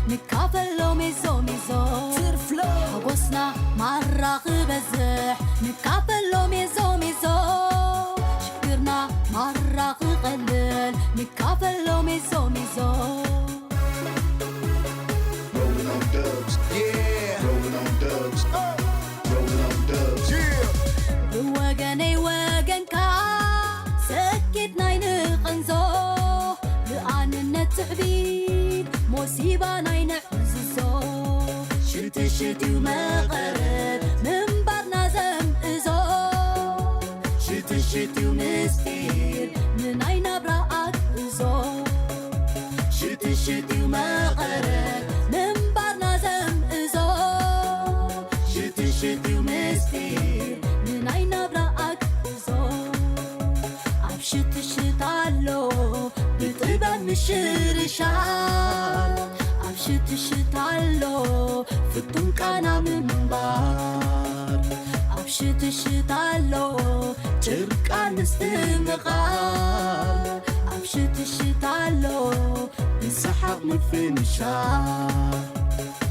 ንካፈሎ ሜዞ ሜዞ። ትርፍሎ። ሓጎስና ማራ ክበዝሕ። ንካፈሎ ሜዞ ሜዞ። ሽግርና ማራ ክቐልል። ንካፈሎ ሜዞ ሜዞ። Rolling on dubs. Yeah. Rolling on dubs. Rolling on dubs. Yeah. ብወገነይ ወገንካ ሰኪት ናይ ንቐንዞ። ብኣንነት ትዕቢት ሞሲባ ናይ ንዕዝዞ። ሽትሽት እዩ መቐረት ምንባርና ዘምእዞ። ሽትሽት እዩ ምስጢር ንናይ ናብራ ኣግእዞ። ሽትሽት እዩ መቐረት ምንባርና ዘምእዞ። ሽትሽት እዩ ምስጢር ንናይ ናብራ ኣግእዞ። ኣብ ሽትሽት ኣሎ ብጥበብ ምሽርሻር። ኣብ ሽትሽት ኣሎ ፍቱን ቃና ምንባር። ኣብ ሽትሽት ኣሎ ጭርቃን ምስትምቓር። ኣብ ሽትሽት ኣሎ ብሰሓቕ ምፍንሻር።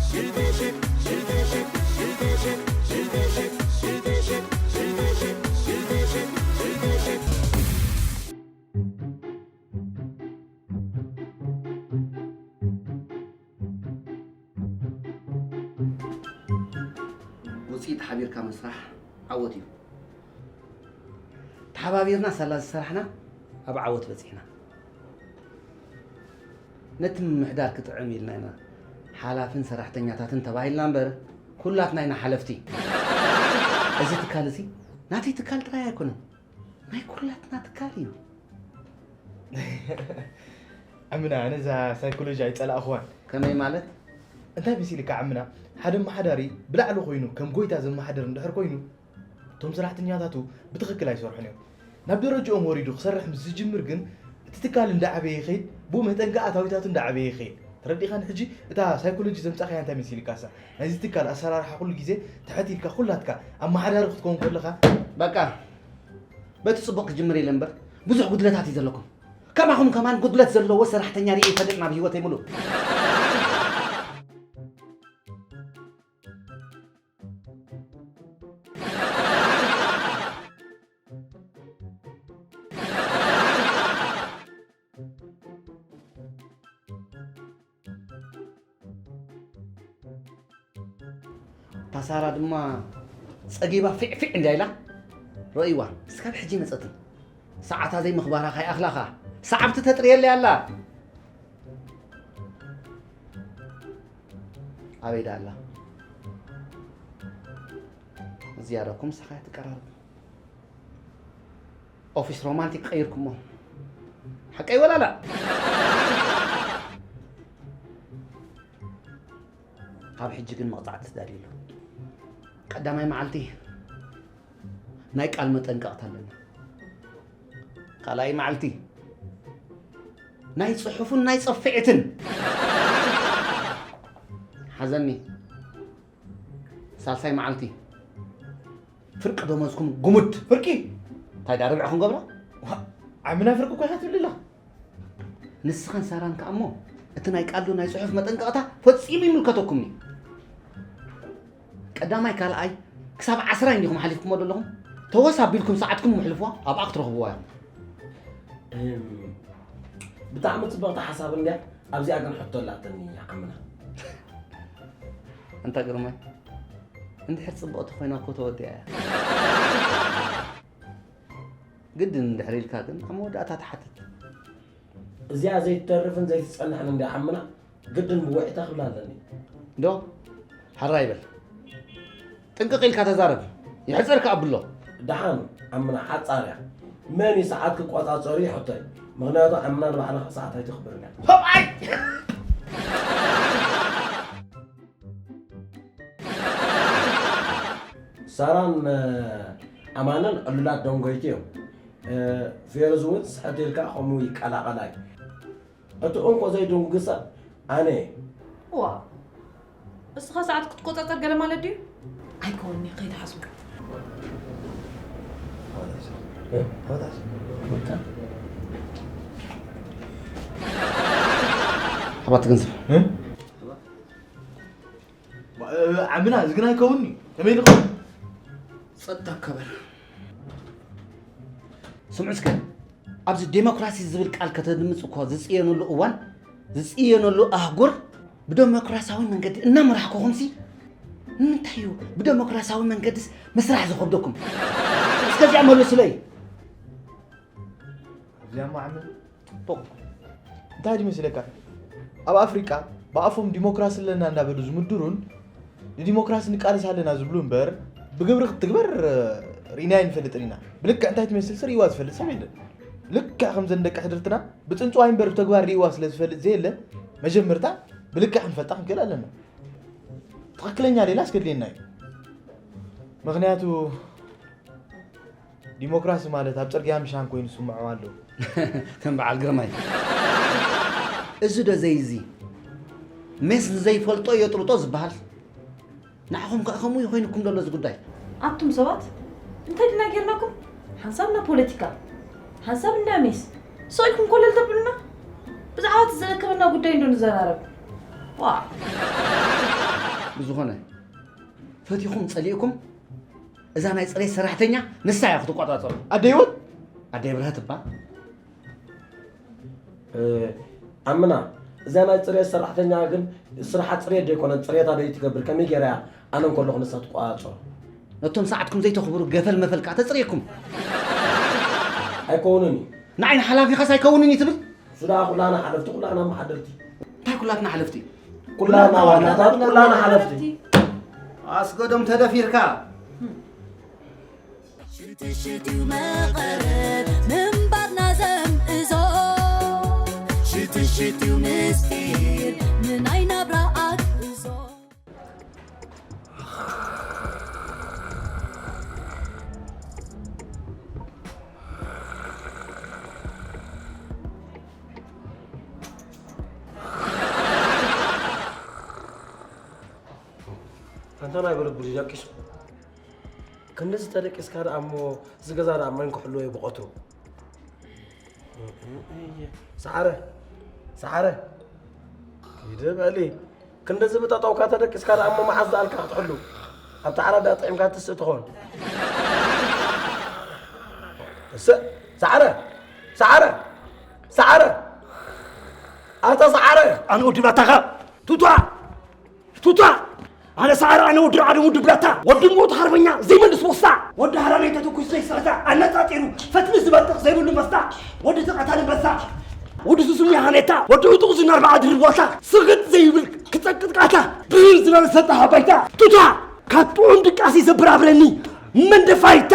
ሽትሽት፣ ሽትሽት፣ ሽትሽት፣ ሽትሽት፣ ሽትሽት፣ ሽትሽት፣ ሽትሽት፣ ሽትሽት። ውፅኢት ሓቢርካ ምስራሕ ዓወት እዩ። ተሓባቢርና ሳላ ዝሰራሕና ኣብ ዓወት በፂሕና። ነቲ ምምሕዳር ክጥዕም ኢልና ኢና ሓላፍን ሰራሕተኛታትን ተባሂልና እምበር ኩላትና ኢና ሓለፍቲ። እዚ ትካል እዚ ናተይ ትካል ጥራይ ኣይኮነን፣ ናይ ኩላትና ትካል እዩ። ዓምና፣ ኣነ እዛ ሳይኮሎጂ ኣይጸላእኽዋን። ከመይ ማለት? እንታይ መሲልካ ዓምና፣ ሓደ ኣመሓዳሪ ብላዕሊ ኮይኑ ከም ጎይታ ዘመሓድር እንድሕር ኮይኑ፣ እቶም ሰራሕተኛታቱ ብትኽክል ኣይሰርሑን እዮም። ናብ ደረጃኦም ወሪዱ ክሰርሕ ምስ ዝጅምር ግን፣ እቲ ትካል እንዳዓበየ ይኸይድ፣ ብኡ መጠን ከኣ ኣታዊታቱ እንዳዓበየ ይኸይድ። ተረዲእካኒ? ሕጂ እታ ሳይኮሎጂ ዘምጻእካያ እንታይ መሲልካ እሳ? ናይዚ ትካል ኣሰራርሓ ኩሉ ግዜ ትሕት ኢልካ ኩላትካ ኣመሓዳሪ ክትከውን ከለኻ፣ በቃ፣ በቲ ጽቡቕ ክጅምር ኢለ እምበር፣ ብዙሕ ጉድለታት እዩ ዘለኩም። ከማኹም ከማን ጉድለት ዘለዎ ሰራሕተኛ ርኢ ይፈልጥ ናብ ህይወተይ ሙሉእ። እታ ሳራ ድማ ጸጊባ ፊዕ ፊዕ እንዳ ኢላ ረእይዋ። እስካብ ሕጂ መጸትን። ሰዓታ ዘይምኽባራ ካይኣኽላኻ። ሰዓብቲ ተጥርየለይ ኣላ። ኣበይ ደኣ ኣላ? ዝያዳኩም ምሳኻ እያ ትቀራረብ። ኦፊስ ሮማንቲክ ቀይርኩሞ። ሓቀይ ወላላ? ካብ ሕጂ ግን መቕጻዕቲ ተዳልዩ ኣሎ። ቀዳማይ መዓልቲ ናይ ቃል መጠንቀቕታ ኣለና። ካልኣይ መዓልቲ ናይ ጽሑፍን ናይ ጸፍዒትን። ሓዘኒ። ሳልሳይ መዓልቲ ፍርቂ ደሞዝኩም ጉሙድ። ፍርቂ? እንታይ ደኣ ርብዒ ክንገብሮ? ዋ፣ ዓምና ፍርቂ እኮ ኢኻ ትብል ኣለኻ። ንስኻን ሳራን ከኣ እሞ እቲ ናይ ቃል ዶ ናይ ጽሑፍ መጠንቀቕታ ፈጺሙ ይምልከተኩም እዩ። ቀዳማይ፣ ካልኣይ ክሳብ ዓስራይ እንዲኹም ሓሊፍኩሞ ዘለኹም። ተወስ ኣቢልኩም ሰዓትኩም ምሕልፍዋ ኣብኣ ክትረኽብዋ ኢኹም። እም፣ ብጣዕሚ ጽብቕቲ ሓሳብ እንድያ። ኣብዚኣ ግን ሕቶ ኣላትኒ ዓምና። ኣንታ ግርማይ፣ እንድሕር ጽብቕቲ ኮይና እኮ ተወዲኣ እያ። ግድን እንድሕር ኢልካ ግን ኣብ መወዳእታ ትሓትት። እዚኣ ዘይትተርፍን ዘይትጸንሕን እንድያ ዓምና፣ ግድን ብውዕኢታ ክብላ ኣለኒ። ዶ? ሕራይ በል። ጥንቅቕ ኢልካ ተዛረብ። ይሕጸርካ ኣብሎ። ደሓን ዓምና ሓጻር እያ። መን እዩ ሰዓት ክቆጻጸሩ ይሕቶይ። ምኽንያቱ ዓምና ንባዕላ ሰዓት ኣይተኽብርን እያ። ሰብኣይ! ሳራን፣ እ፣ ኣማንን ዕሉላት ደንጎይቲ እዮም። እ፣ ፌሩዝ እውን ስሕት ኢልካ ከምኡ ይቀላቐላ እዩ። እቲ እንኮ ዘይድንጉ ሰብ ኣነ እየ። እዋ፣ እስኻ ሰዓት ክትቆጻጸር ገለ ማለት ድዩ? ኣይከውንኒ፣ ከይትሓስቡ። ሃባ እቲ ገንዘብ። እ? ዓምና፣ እዚ ግን ኣይከውንን'ዩ። ከመይ ኢልኩም? ጸጥታ ክበር። ስምዑ እስከ፣ ኣብዚ ዴሞክራሲ ዝብል ቃል ከተድምጽ እኮ ዝጽየነሉ እዋን፣ ዝጽየነሉ ኣህጉር ብደሞክራሲያዊ መንገዲ እናመራሕኩኹምሲ፣ ንምንታይ እዩ ብደሞክራሲያዊ መንገድስ ምስራሕ ዝኸብደኩም? እስከዚኣ መልሱለይ። እዚኣ ማዕምን ጥቡቕ። እንታይ ድዩ መስለካ? ኣብ ኣፍሪቃ ብኣፎም ዲሞክራሲ ኣለና እንዳበሉ ዝምድሩን ንዲሞክራሲ ንቃለስ ኣለና ዝብሉ እምበር፣ ብግብሪ ክትግበር ርኢና ኣይንፈልጥን ኢና። ብልክዕ እንታይ ትመስል ርእይዋ ዝፈልጥ ሰብ የለን። ልክዕ ከምዘን ደቂ ሕድርትና ብጽንጽዋይ እምበር ብተግባር ርእይዋ ስለ ዝፈልጥ ዘየለ፣ መጀመርታ ብልክዕ ክንፈልጣ ክንክእል ኣለና። ትኽክለኛ ሌላስ ከድልየና እዩ። ምኽንያቱ ዲሞክራሲ ማለት ኣብ ጽርግያ ምሻን ኮይኑ ዝስምዖም ኣለዉ። ከም በዓል ግርማይ። እዚ ዶ ዘይዚ ሜስ ንዘይፈልጦ የጥርጦ ዝበሃል? ንዓኹም ከኣ ከምኡ እዩ ኮይኑኩም ዘሎ እዚ ጉዳይ። ኣቱም ሰባት፣ እንታይ ድና ጌርናኩም? ሓንሳብ ና ፖለቲካ፣ ሓንሳብ እንዳ ሜስ፣ ስቕ ኢልኩም ኮለል ተብሉና? ብዛዕባ እቲ ዘለከበና ጉዳይ እንዶ ንዘራረብ። ዋ። ብዝኾነ፣ ፈቲኹም ጸሊእኩም፣ እዛ ናይ ጽሬት ሰራሕተኛ ንሳ እያ ክትቆጻጸሩ። ኣደ ህይወት? ኣደ ብርሀት እባ። ኣምና፣ እዛ ናይ ጽሬት ሰራሕተኛ ግን ስራሓ ጽሬት ዶ ኣይኮነን? ጽሬታ ዶ ትገብር? ከመይ ገይራ እያ ኣነ እንከለኹ ንሳ ትቆጻጸሮ? ነቶም ሰዓትኩም ዘይተኽብሩ ገፈል መፈል ከኣ ተጽርየኩም። ኣይከውንን እዩ። ንዓይ ንሓላፊኻስ ኣይከውንን እዩ ትብል? እሱ ደኣ ኩላና ሓለፍቲ፣ ኩላና መሓደርቲ። እንታይ ኩላትና ሓለፍቲ? ኩላና ዋናታት፣ ኩላና ሓለፍቲ። ኣስገዶም ተደፊርካ። ሽትሽትዩ መቐረት ምንባርና ዘምእዞ ሽትሽትዩ ምስጢር ንናይ ናብራ ኣግእዞ ኣንታ ናይ በለቡዲ ደቂሱ። ክንድዚ ተደቂስካ ደኣ እሞ እዚ ገዛ ደኣ መን ክሕልዎ እዩ ብቐትሩ? ሰዓረ፣ ሰዓረ፣ ኪድ በሊ። ክንድዚ ብጠጠውካ ተደቂስካ ደኣ እሞ መዓዝ ደኣልካ ክትሕሉ? ኣብቲ ዓራት ደኣ ጥዒምካ ትስእ ትኸውን። እሰ፣ ሰዓረ፣ ሰዓረ፣ ሰዓረ፣ ኣታ ሰዓረ። ኣነ ወዲ ባታኻ፣ ቱታ! ቱታ! ኣነ ሰዓረ ኣነ ወዲ ራዕዲ ወዲ ብላታ ወዲ ሞት ሓርበኛ ዘይመልስ ቦስታ ወዲ ሃራነይ ተተኩስ ዘይስዕታ ኣነጻጺሩ ፈትሊ ዝበጥቕ ዘይብሉ መስታ ወዲ ተቐታሊ በሳ ወዲ ሱሱም ያሃኔታ ወዲ ዕጡቕ ዝናር ብዓድሪ ቦታ ስግጥ ዘይብል ክጸቅጥ ቃታ ብህር ዝበለ ሰጣ ሃባይታ ቱታ ካብ ጥዑም ድቃሲ ዘብራብረኒ መንደፋይታ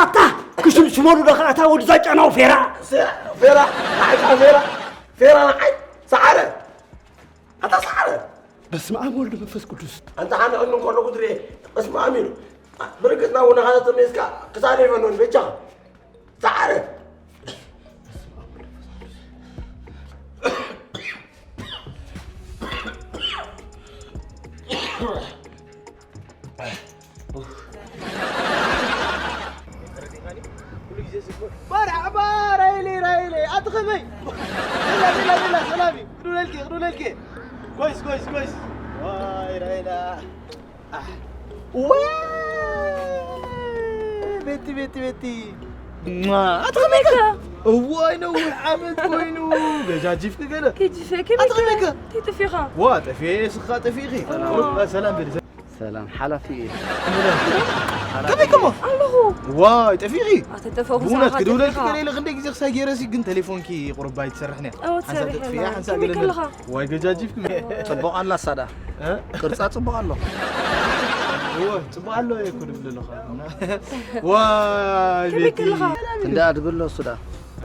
ኣታ ክሽምሽመሉ ደኸኣታ ወዲ ዛጫናው ፌራ ፌራ ንዓይካ ፌራ ፌራ ንዓይ ሰዓረ ኣታ ሰዓረ በስመ ኣብ ወልድ መንፈስ ቅዱስ። ኣንተ ሓንቕኒ እንከሎ ክትርኢ እስመ ኣሚኑ ብርግጽና እውን ኻዛ ተመይዝካ ክሳደ ይፈንወኒ በጃኻ ሰዓረ ባርዕ ባር ኣይለይ ራይለይ ኣቲ ኸመይ ሌላ ሌላ ሌላ ሰላሚ ክዱለልኪ ክዱለልኪ ኮይስ ኮይስ ኮይስ ዋይ ራይላ ወይ ቤቲ ቤቲ ቤቲ ኣቲ ኸመይከ እዋይ ነዊሕ ዓመት ኮይኑ ገጃጂፍኪ ገለ ገጅፈ ከመይከ ተጠፊኻ ዋ ጠፊ ስኻ ጠፊኺ ሰላም በሊ ሰላም ሓላፊ ከመይ ከሞ ኣለኹ ዋይ ጠፊኺ ኣተጠፈኹ ብእውነት ክድውለልኪ ገለ ኢለ ክንደይ ግዜ ክሳይ ገይረሲ ግን ቴሌፎንኪ ቁርባ ኣይትሰርሕን እያ ሓንሳብ ተጥፍያ ሓንሳብ ገለ ዋይ ገጃጂፍ ጽቡቕ ኣላ ሳዳ ቅርጻ ጽቡቕ ኣሎ ጽቡቕ ኣሎ እየ እኮ ድብል ኣለኹ ዋይ ቤቲ እንዳ ድብል ኣሎ ሱዳ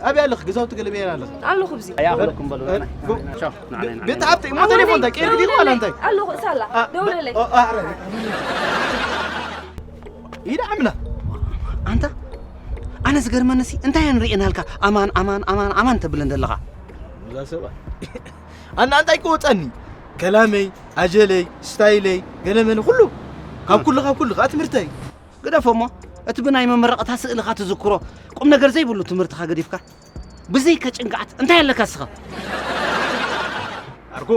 ኣበይ ኣለኺ? ገዛውቲ ገለ በየን ኣለኺ? ኣለኹ ኣብዚ። ኣያ ኣለኩም በሉ። ቤት ሃብተይ እሞ ቴሌፎን እንታይ ቀይርኪ ዲኺ ዋላ እንታይ? ኣለኹ እሳ ኣላ ደውለለይ። ኢዳ ዓምና ኣንታ ኣነ ዝገርመንሲ እንታይ እየን ርእየናልካ ኣማን ኣማን ኣማን ኣማን ተብለን ዘለኻ? እዛ ሰብኣይ ኣና እንታይ ክወፀኒ ከላመይ ኣጀለይ ስታይለይ ገለመለ ኩሉ ካብ ኩሉ ካብ ኩሉ ከዓ ትምህርተይ ግደፎ እሞ እቲ ብናይ መመረቕታ ስእልኻ ትዝክሮ ቁም ነገር ዘይብሉ ትምህርትኻ ገዲፍካ ብዘይከ ጭንቅዓት እንታይ ኣለካ እስኻ? ዓርኩ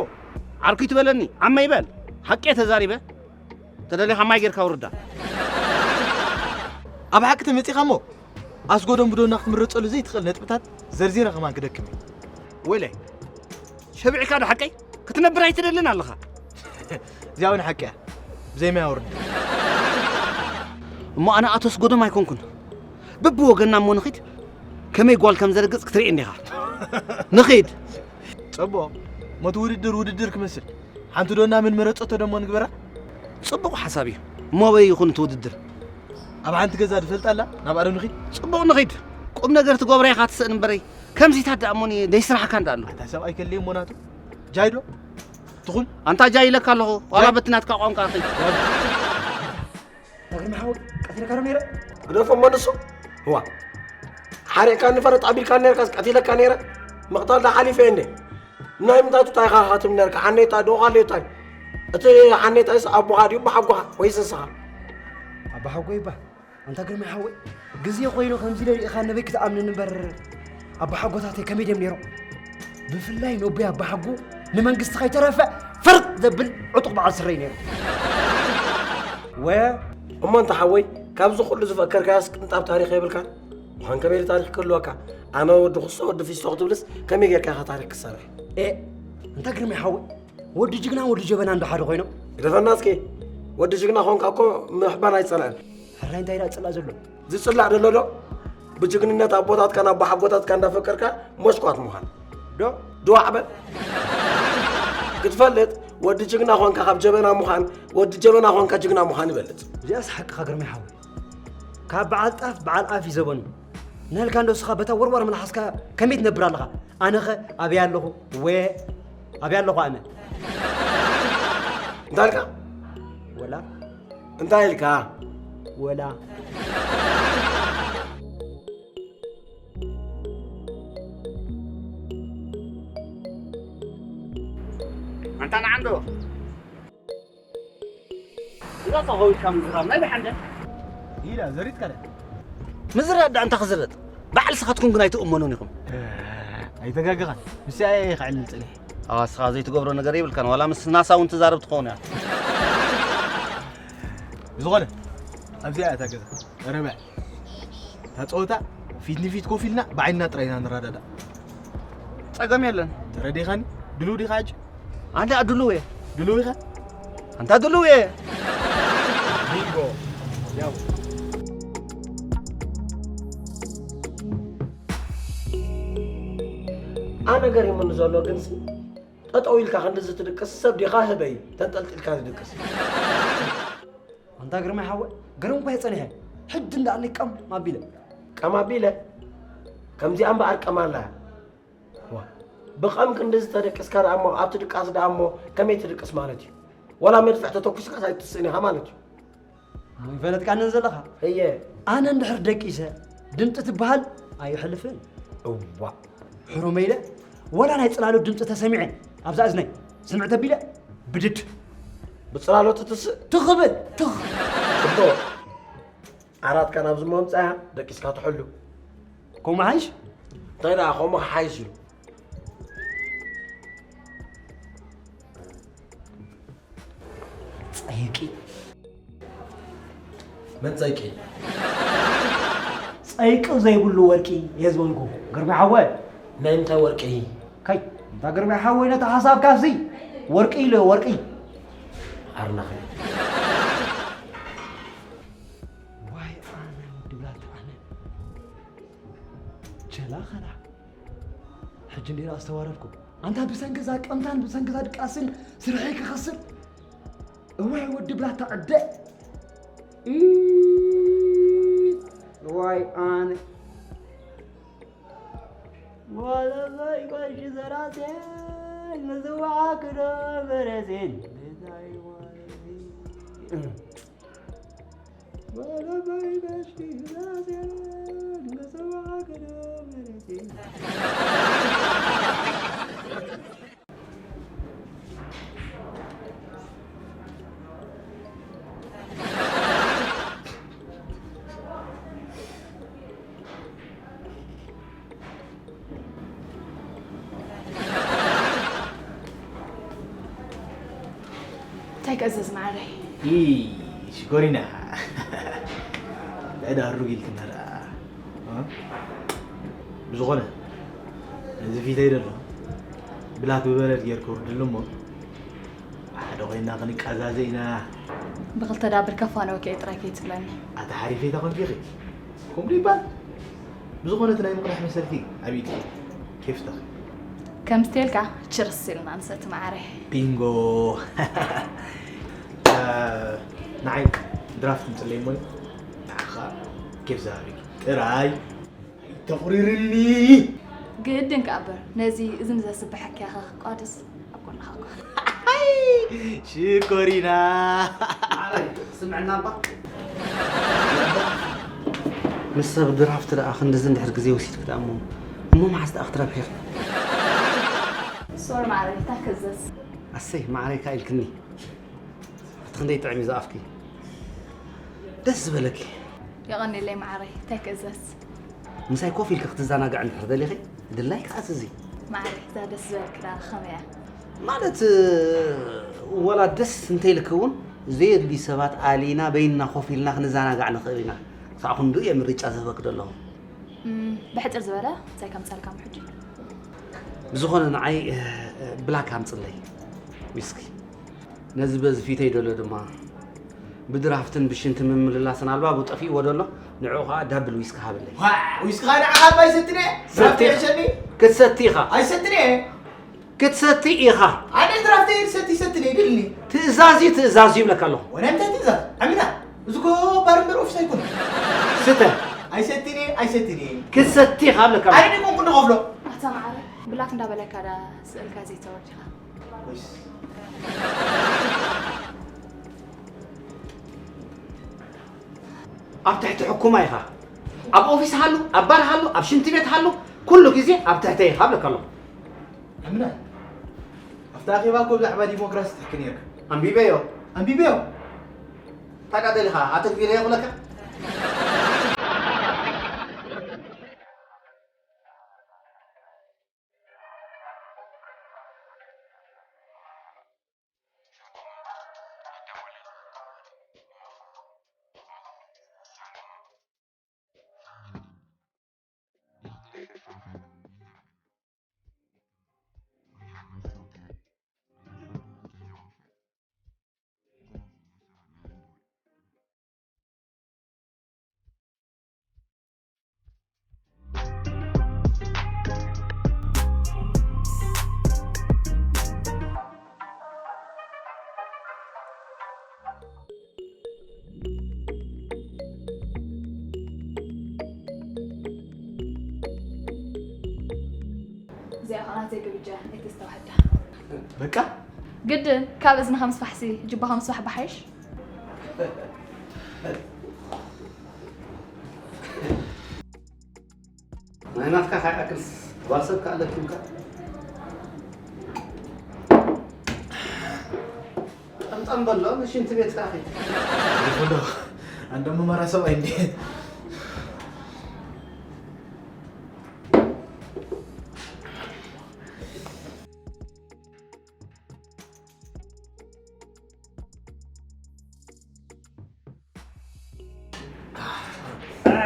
ዓርኩ ይትበለኒ ዓመ ይበል ሓቂ ተዛሪበ ተደሊኻ ማይ ጌርካ ውርዳ። ኣብ ሓቂ ተመጺኻ እሞ ኣስጎዶም ብዶና ክትምረጸሉ ዘይትኽእል ነጥብታት ዘርዚረ ከማን ክደክም እዩ። ወይለይ፣ ሸቢዕካ ዶ ሓቀይ ክትነብር ኣይትደልን ኣለኻ? እዚኣ እውን ሓቂ እያ። ብዘይ ማይ ኣውርድ። እሞ ኣነ ኣቶ ኣስጎዶም ኣይኮንኩን። ብብወገና እሞ ንኺድ፣ ከመይ ጓል ከም ዘርግጽ ክትርኢ እንዲኻ። ንኺድ። ጽቡቕ። ሞት ውድድር ውድድር ክመስል። ሓንቲ ዶና ምን መረጸቶ ደሞ ንግበራ? ጽቡቕ ሓሳብ እዩ። እሞ ኣበይ ይኹን እቲ ውድድር? ኣብ ሓንቲ ገዛ ድፈልጣ ኣላ? ናብኣ ዶ ንኺድ? ጽቡቕ ንኺድ። ቁም ነገር ትገብራ ኢኻ ትስእን እምበረይ። ከምዚታት ደኣ እሞኒ ደይስራሕካ እንዳ ኣሎ። ኣታ ሰብኣይ ከለይ እሞ ናቱ። ጃይዶ? ትኹን? ኣንታ ጃይ ኢለካ ኣለኹ። ዋላ ጃይ? በቲ ናትካ ቋንቋ ኣኺ። ተግርሚ ሓወይ፣ ቀቲለካ ዶ ነይረ? ግደፎ እሞ ንሱ። እዋ። ሓሪቕካኒ ፈረጥ ኣቢልካ ነርካስ ቀቲለካ ነይረ። ምቕታል ዳ ሓሊፈ እንዴ? ናይ ምንታይ ቱታ ኢኻ ክትብል ነርካ? ሓኔታ ዶ ካልዮታይ? እቲ ሓኔታይስ ኣቦኻ ድዩ ኣቦሓጎኻ ወይስ ንስኻ? ኣባሓጎይ እባ። ኣንታ ግርማይ ሓወይ፣ ግዜ ኮይኑ ከምዚ ኢለ ርኢኻ ነበይ ክትኣምንን እምበር፣ ኣባሓጎታተይ ከመይ ድዮም ነይሮም? ብፍላይ ነቦይ ኣባሓጎ ንመንግስቲ ከይተረፈ ፍርጥ ዘብል ዕጡቕ በዓል ስረይ ነይሩ። ወ እሞ እንተ ሓወይ፣ ካብዚ ኩሉ ዝፈከርካዮስ ቅንጣብ ታሪኽ የብልካን? ምዃን ከመይ ኢሉ ታሪኽ ክህልወካ? ኣነ ወዲ ኩሶ፣ ወዲ ፊስቶ ክትብልስ ከመይ ጌርካ ኢኻ ታሪኽ ክትሰርሕ? ኤ፣ እንታ ግርማይ ሓወይ፣ ወዲ ጅግና ወዲ ጀበና እንዶ ሓደ ኮይኖም። ግደፈና እስኪ፣ ወዲ ጅግና ኾንካ እኮ ምሕባን ኣይጸልአን። ሕራይ እንታይ ደኣ ጽላእ ዘሎ? ዝጽላእ ዘሎ ዶ? ብጅግንነት ኣቦታትካን ኣቦሓጎታትካ እንዳፈከርካ ሞሽኳት ምዃን። ዶ? ድዋዕ በል። ክትፈልጥ፣ ወዲ ጅግና ኾንካ ካብ ጀበና ምዃን፣ ወዲ ጀበና ኾንካ ጅግና ምዃን ይበልጽ። እዚኣስ ሓቅኻ ግርማይ ሓወይ። ካብ በዓል ጣፍ በዓል ኣፍ እዩ ዘበኑ። ንህልካ እንዶ እስኻ በታ ወርዋር መልሓስካ ከመይ ትነብር ኣለኻ? ኣነኸ ኣበይ ኣለኹ? ወ-፣ ኣበይ ኣለኹ ኣነ? እንታይ ኢልካ? ወላ። እንታይ ኢልካ? ወላ። ኣንታ ንዓንዶ። እዛ ተኸዊልካ ምዝራብ ናይ ብሓንደ። ኢላ ዘሪጥካ ደ? ምዝራብ ደኣ እንታይ ክዝረጥ? በዓል ስኻትኩም ግን ኣይትእመኑን ኢኹም። ኣይተጋገኻን። ምስኣ እየ ክዕልል ጸኒሐ። ኣዋ፣ ንስኻ ዘይትገብሮ ነገር የብልካን። ዋላ ምስ ናሳ እውን ትዛረብ ትኸውን እያ። ብዝኾነ፣ ኣብዚኣ እያ እታ ገዛ። ረብዕ። እታ ጸወታ ፊት ንፊት ኮፍ ኢልና ብዓይንና ጥራይ ኢና ንረዳዳእ። ጸገም የለን። ተረዲኻኒ? ድሉው ዲኻ ሕጂ? ኣንታ ድሉው እየ። ድሉው ኢኻ? ኣንታ ድሉው እየ። ቢንጎ። ያው። ኣነ ገሪሙኒ ዘሎ ግንሲ፣ ጠጠው ኢልካ ክንድዚ ትድቅስ ሰብ ዲኻ ህበይ ተንጠልጢልካ ትድቅስ? ኣንታ ግርማይ ሓወይ፣ ገርም እኳ የጸኒሐ። ሕጂ እንዳኣኒ ቀም ኣቢለ። ቀም ኣቢለ? ከምዚኣ እምበኣር ቀም ኣላ። ዋ፣ ብቐም ክንድዚ ተደቂስካ ደኣ እሞ፣ ኣብቲ ድቃስ ደኣ እሞ ከመይ ትድቅስ ማለት እዩ? ዋላ መድፍዕ ተተኩስካስ ኣይትስእን ኢኻ ማለት እዩ። ኣይፈለጥካንን ዘለኻ? እየ። ኣነ እንድሕር ደቂሰ፣ ድምፂ ትበሃል ኣይሕልፍን። እዋ። ሕሩመ ኢለ፣ ዋላ ናይ ፅላሎት ድምፂ ተሰሚዐ፣ ኣብዛ እዝነይ፣ ስምዕ ተቢለ፣ ብድድ። ብፅላሎት ትስእ? ትኽብል፣ ትኽ። ጽቡቕ። ዓራትካ ናብዚ ምምጻያ ደቂስካ ትሕሉ። ከምኡ ሓይሽ? እንታይ ደኣ ከምኡ ክሓይሽ እዩ? ጸይቂ። መን ጸይቂ? ጸይቂ ዘይብሉ ወርቂ እየ ዝበልኩ። ግርማይ ሓወይ። ናይ ምንታይ ወርቂ? ከይ፣ እንታ ግርማይ ሓወይ ነቲ ሓሳብካሲ ወርቂ ኢሉ ወርቂ። ኣርናኺ። ዋይ ኣነ ወዲ ብላታ ኣነ። ቸላ ኸላ። ሕጂ እንዲና ኣስተዋረድኩ። ኣንታ ብሰንኪ እዛ ቀምታን ብሰንኪ እዛ ድቃስን ስርሐይ ክኸስር። እዋይ ወዲ ብላታ ዕደ። ኢ፣ እዋይ ኣነ። ዋለላይ ቀሺ ዘራሴን ንዝወዓክዶ በረሴን። እንታይ ክእዘዝ መዓረይ? ይ፣ ሽኮሪና። ዕዳ ሩግ ኢልክና ደኣ። እ? ብዝኾነ፣ እዚ ፊተይ ደሎ፣ ብላክ ብበረድ ጌርክ ውርድሉ እሞ፣ ሓደ ኮይና ክንቃዛዘ ኢና። ብኽልተ ዳብል ከፋነወኪ እየ ጥራይ ከይትብለኒ። ኣታ ሓሪፈይ ተኾንኪ ኢኺ። ከምኡ ይባል። ብዝኾነ እቲ ናይ ምቕዳሕ መሰልኪ ኣብ ኢድኪ። ኬፍ ተኺ። ከምቲ ኢልካ ችርስ ኢልና ንሰቲ መዓረይ። ቢንጎ። እ፣ ንዓይ ድራፍት ምጽለይ እሞ ንዓኻ ኬፍ ዝሃበኪ ጥራይ። ተቑሪርኒ። ግድን ከኣ እበር ነዚ እዝኒ ዘስብሐኪ ያኸ ክቋድስ ኣብ ጎንኻ እኮ። ሽኮሪና። ማዕረይ፣ ስምዕና እባ። ምስ ሰብ ድራፍት ደኣ ክንድዚ እንድሕር ግዜ ወሲድክ ደኣ እሞ፣ እሞ መዓስ ደኣ ክትረብሒ ኢኺ? ሶሪ ማዕረይ፣ እንታይ ክእዘዝ? ኣሰይ፣ ማዕረይ ከኣ ኢልክኒ። እቲ ክንደይ ጥዕም እዩ ዝኣፍኪ። ደስ ዝበለኪ። የቐንየለይ ማዕረይ፣ እንታይ ክእዘዝ? ምሳይ ኮፍ ኢልኪ ክትዘናግዒ እንድሕር ደሊኺ፣ ድላይኪ ኣዝዚ። ማዕረይ፣ እዛ ደስ ዝበለኪ ደኣ ከመይ እያ? ማለት፣ ወላ ደስ እንተይልኪ እውን፣ ዘየድልዩ ሰባት ኣሊና በይንና ኮፍ ኢልና ክንዘናጋዕ ንኽእል ኢና። ሳዕ ክንድኡ እየ ምርጫ ዝህበኪ ዘለኹ። እም፣ ብሕጽር ዝበለ እንታይ ከምጸልካ ሕጂ? ብዝኾነ ንዓይ፣ እ፣ እ፣ ብላክ ኣምጽለይ። ዊስኪ። ነዚ በዚ ፊተይ ደሎ ድማ ብድራፍትን ብሽንቲ ምምልላስን ኣልባቡ ጠፊእዎ ደሎ፣ ንዕኡ ኸኣ ዳብል ዊስኪ ሃበለይ። ዋ፣ ዊስኪ ኸኣ ንዓኻ እባ ኣይሰትን እየ። ሰቲ-፣ ዳብል የሸኒ። ክትሰቲ ኢኻ። ኣይሰትን እየ። ክትሰቲ ኢኻ። ኣነ ድራፍተይ ሰቲ ሰቲ ነይ ድልኒ። ትእዛዝ እዩ፣ ትእዛዝ እዩ ይብለካ ኣለኹ። ወላ እንታይ ትእዛዝ? ኣሚና። እዚ እኮ ባር እምበር ኦፊስ ኣይኮነን። ስተ። ኣይሰትን እየ፣ ኣይሰትን እየ። ክትሰቲ ኢኻ ይብለካ ኣለኹ። ኣነ ደይ ኮንኩ ንኸፍሎ። ኣታ መዓረ፣ ብላክ እንዳበለካ ዳ ስእልካ ዘይተወዲኻ። ወይስ? ኣብ ትሕቲ ሕኩማ ኢኻ። ኣብ ኦፊስ ሃሉ፣ ኣብ ባር ሃሉ፣ ኣብ ሽንቲ ቤት ሃሉ፣ ኩሉ ግዜ ኣብ ትሕተይ ኢኻ ይብለካ ኣለኹ። ኣምና፣ ኣብቲ ኣኼባ እኮ ብዛዕባ ዲሞክራሲ ትሕኪ ነይርካ። ኣንቢበዮ። ኣንቢበዮ? ታዲያ ደሊኻ ኣተግቢረዮ ክብለካ? እዚኣ ኸዓ ዘይግብጃ ኣይተስተውዓልካ። በቃ? ግድን፣ ካብ እዝንኻ ምስፋሕሲ ጅባኻ ምስፋሕ ብሓይሽ። ናይ ናትካ ካይኣክልስ ጓል ሰብ ከኣ ለኪምካ። ጠምጠም በሎ፣ ንሽንቲ ቤት ከኣ ኺድ። ይኹዶ፣ ኣንደሞ መራ ሰብኣይ እንዴ።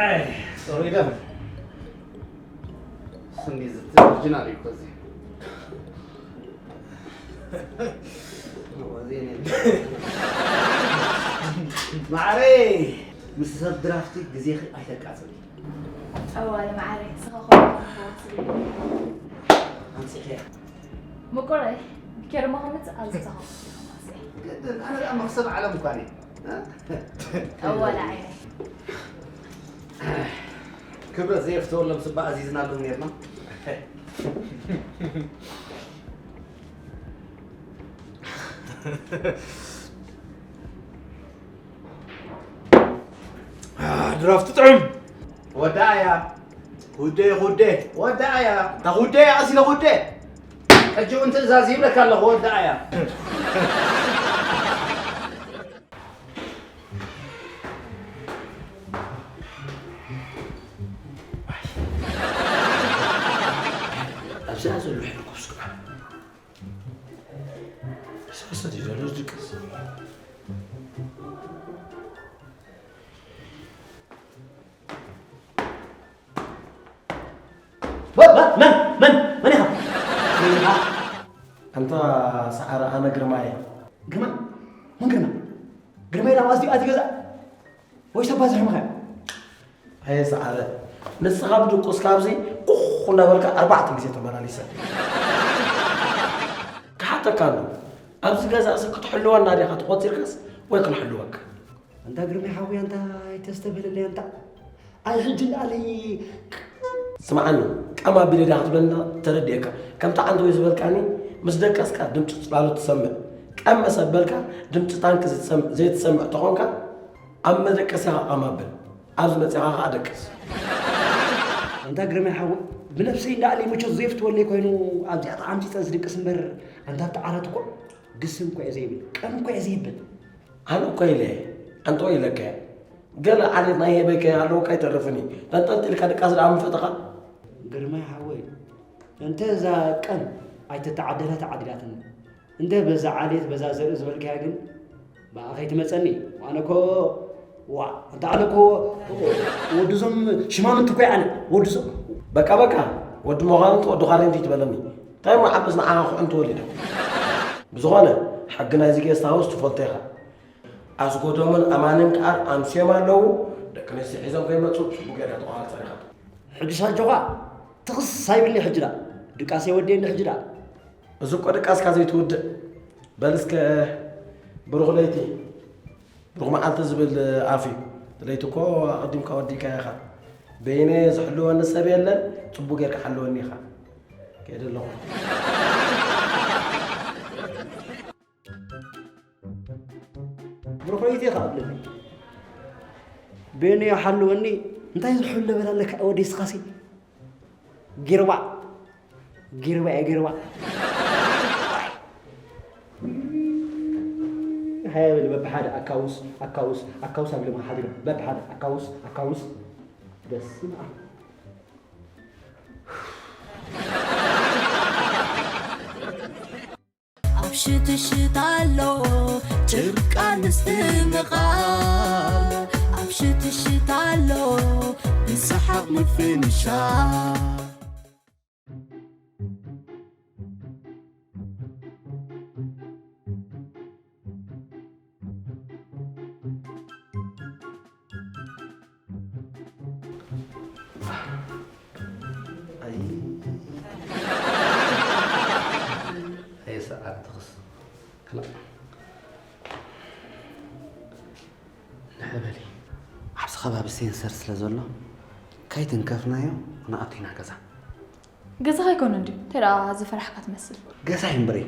ኣይ፣ ሶሪ ደም። ስኒ ዝብቲ ኦሪጂናል እዩ እኮ እዚ። ማዕረይ፣ ምስ ሰብ ድራፍቲ ግዜኺ ኣይተቃጽሊ። ጠዋለ ማዕረይ፣ ንስኻ ኾንካ ትፈልጥ። ኣምጺእኽያ። ምቁረይ፣ ኬርሞ ከምጽእ ኣዝዛኹም። ግድን፣ ኣነ ደኣ መኽሰብ ዓለም እኳ እየ። ጠዋለ ዓይነይ። ክብረት ዘየፍተወሎም ስባ ኣዚዝናሎም ነርና። ድራፍት ጥዑም። ወዳእያ። ኩዴ፣ ኩዴ። ወዳእያ። እታ ኩዴ፣ ኣሲለ ኩዴ። ሕጂ እውን ትእዛዝ ይብለካ ኣለኹ፣ ወዳእያ። ኣብዚኣ ዘሎ ሕልኩስ ከዓ ሰሰት ይደሎ ዝድቅስ። ኣንታ ሰዓረ፣ ኣነ ግርማይ። ግርማ? መን ግርማ? ግርማይ ናብ ኣዝዩ ኣትዩ ገዛ? ወይ ሰብ ባዝሕ ምኸ? ኣየ ሰዓረ፣ ንስኻ ብድቁስ ካብዚ ቁኽ እናበልካ ኣርባዕተ ግዜ ተመላሊሰ። ክሓተካ ኣሎ፣ ኣብዚ ገዛ እዚ ክትሕልወና ዲኻ ተቖጺርካስ ወይ ክንሕልወካ? ኣንታ ግርማይ ሓወይ፣ ኣንታ ኣይተስተብህለለይ ኣንታ። ኣይ ሕጂ ንኣለይ። ስምዓኒ፣ ቀም ኣቢለ ዲኻ ክትብለኒ ተረዲኤካ። ከምቲ ዓንተወይ ዝበልካኒ፣ ምስ ደቀስካ ድምፂ ፅላሎት ትሰምዕ። ቀም መሰ በልካ ድምፂ ታንኪ ዝትሰም-፣ ዘይትሰምዕ ተኾንካ፣ ኣብ መደቀሲኻ ቀም ኣብል። ኣብዚ መፂኻ ኸዓ ደቅስ። ኣንታ ግርማይ ሓወይ፣ ብነብሰይ እንዳኣለይ ምቾት ዘይፍትወለይ ኮይኑ ኣብዚኣ ተዓምፂፀ ዝድቅስ እምበር፣ ኣንታ ኣብቲ ዓራት እኮ ግስም እኮ እየ ዘይብል፣ ቀም እኮ እየ ዘይብል። ኣነ እኮ ኢለ፣ ኣንተ ኢለካ፣ ገለ ዓሌት ናይ ሄበይ ከይሃለወካ ኣይተርፍን እዩ። ተንጠልጢልካ ድቃስ ደኣ ምፈተኻ። ግርማይ ሓወይ፣ እንተ እዛ ቀን ኣይተተዓደላ ተዓዲላትኒ። እንተ በዛ ዓሌት በዛ ዘርኢ ዝበልካያ ግን ብኣ ከይትመጸኒ። ኣነ እኮ፣ ዋ፣ እንተ ኣነ እኮ ወዲ እዞም ሽማምንቲ እኮ እየ ኣነ። ወዲ እዞም በቃ በቃ፣ ወዲ መዃንንት ወዲ ኳሬንቲ ትበለኒ። እንታይ እሞ ዓበስ ንዓኻ ኩዕንቲ ወሊዶም። ብዝኾነ፣ ሕጊ ናይዚ ጌስት ሃውስ ትፈልጦ ኢኻ። ኣስጎዶምን ኣማንን ከኣ ኣምስዮም ኣለዉ። ደቂ ኣንስትዮ ሒዞም ከይመጹ ጽቡቕ ጌርካ ተቆጻጸር ኢኻ። ሕጂ ሳጆኻ ትኽስ ኣይብልኒ ሕጂ ደኣ። ድቃሰይ ወዲኤኒ ሕጂ ደኣ። እዚ እኮ ድቃስካ ዘይትውድእ። በል እስከ ብሩኽ ለይቲ፣ ብሩኽ መዓልቲ ዝብል ኣፍ እዩ። ለይቲ እኮ ኣቐዲምካ ወዲእካዮ ኢኻ። በይነ ዝሕልወኒ ሰብ የለን፣ ጽቡቕ ጌርካ ሓልወኒ ኢኻ። ከይደ ኣለኹ። ብሩኽ ለይቲ ኢኻ ኣብለኒ። በይነ ይሓልወኒ፣ እንታይ ዝሕሎ በላለካ ወዲ ስኻሲ? ጊርባ። ጊርባ እየ፣ ጊርባ። ሃየ በል፣ በብሓደ ኣካውስ፣ ኣካውስ፣ ኣካውስ ኣብ ልማ ሓዲሮም። በብሓደ ኣካውስ፣ ኣካውስ። በስመ ኣብ። ኣብ ሽትሽት ኣሎ ጭርቃ ምስትምቓል፣ ኣብ ሽትሽት ኣሎ ብሰሓቕ ምፍንሻል። ኣይ። ኣይ ሰዓት ትኽስ። ክላ-፣ ንሕበሊ። ኣብዚ ከባቢ ሴንሰር ስለ ዘሎ፣ ከይትንከፍናዮ፣ ክንኣቱ ኢና ገዛ። ገዛኻ ኣይኮነን ድዩ? እንታይ ደኣ ዝፈራሕካ ትመስል? ገዛ ይንበረይ።